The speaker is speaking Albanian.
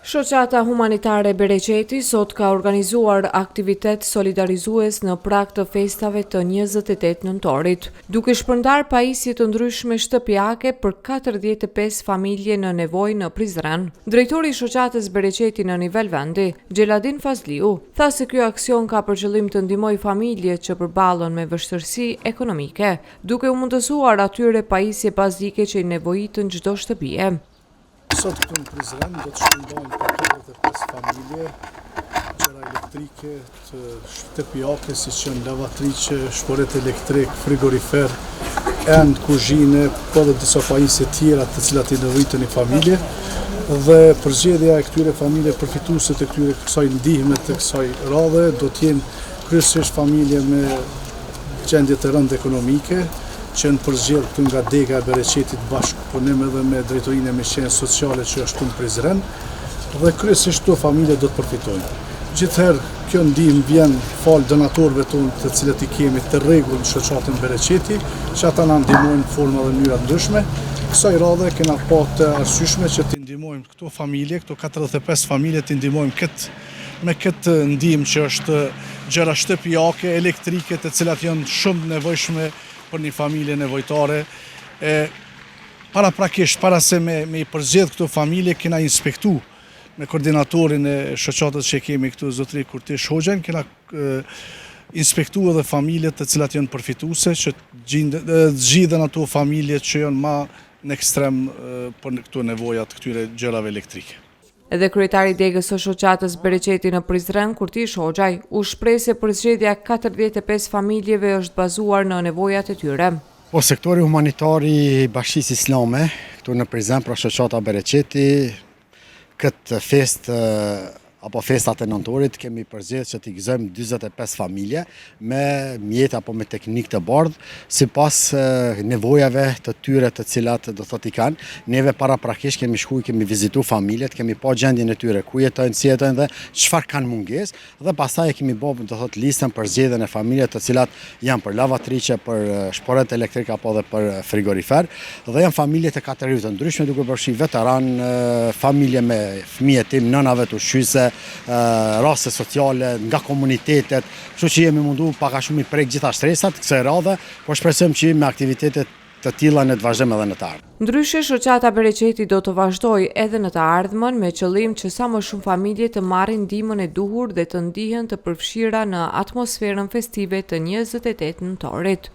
Shoqata Humanitare Bereqeti sot ka organizuar aktivitet solidarizues në prag të festave të 28 nëntorit, duke shpërndarë pajisje të ndryshme shtëpiake për 45 familje në nevojë në Prizren. Drejtori i Shoqatës Bereqeti në nivel vendi, Xheladin Fazliu, tha se ky aksion ka për qëllim të ndihmojë familjet që përballen me vështirësi ekonomike, duke u mundësuar atyre pajisje bazike që i nevojiten çdo shtëpie. Sot këtu në Prizren do të shpërndajmë për 45 familje gjëra elektrike të shtëpiake siç janë lavatriçe, shporet elektrik, frigorifer, enë kuzhine, po edhe disa pajisje tjera të cilat i nevojiten një familje dhe përzgjedhja e këtyre familje përfituesit e këtyre kësaj ndihme të kësaj radhe do të jenë kryesisht familje me gjendje të rëndë ekonomike, që janë përzgjedhë këtu nga dega e Bereqetit bashkëpunim edhe me Drejtorinë e Mirëqenies Sociale që është këtu në Prizren dhe kryesisht këto familje do të përfitojnë. Gjithherë kjo ndihmë vjen falë donatorëve tonë të cilët i kemi të rregullt në shoqatën Bereqeti, që ata na ndihmojnë në forma dhe mënyra të ndryshme. Kësaj radhe kena pa të arsyeshme që t'i ndihmojmë këto familje, këto 45 familje t'i ndihmojmë këtë me këtë ndihmë që është gjëra shtëpiake, elektrike, të cilat janë shumë të nevojshme për një familje nevojtare. E, paraprakisht, para se me, me i përzgjedh këto familje, kena inspektu me koordinatorin e shoqatës që kemi këtu, zotri Kurtish Hoxhajn, kena inspektu edhe familjet të cilat janë përfituse, që të zgjidhen ato familje që janë ma në ekstrem për këto nevoja të këtyre gjërave elektrike. Edhe kryetari i degës së shoqatës Bereqeti në Prizren, Kurtish Hoxhaj, u shpreh se përzgjedhja e 45 familjeve është bazuar në nevojat e tyre. Po sektori humanitar i Bashkësisë Islame, këtu në Prizren, pra shoqata Bereqeti, këtë festë apo festat e nëntorit kemi përzgjedhë që t'i gëzojmë 45 familje me mjete apo me teknikë të bardhë, sipas nevojave të tyre të cilat do thotë i kanë. Neve paraprakisht kemi shku, kemi vizitu familjet, kemi pa gjendjen e tyre, ku jetojnë, si jetojnë dhe çfarë kanë mungesë dhe pastaj e kemi bo do thotë listën për zgjedhjen e familjeve të cilat janë për lavatriçe, për shporet elektrik apo dhe për frigorifer dhe janë familje të kategorive të ndryshme duke përfshi veteran, familje me fëmijë jetim, nëna vetushqyese, raste sociale nga komunitetet, kështu që jemi mundu pak a shumë i prek gjitha shtresat kësaj radhe, po shpresojmë që me aktivitete të tilla ne të vazhdojmë edhe në të ardhmen. Ndryshe, shoqata Bereqeti do të vazhdojë edhe në të ardhmen me qëllim që sa më shumë familje të marrin ndihmën e duhur dhe të ndihen të përfshira në atmosferën festive të 28 nëntorit.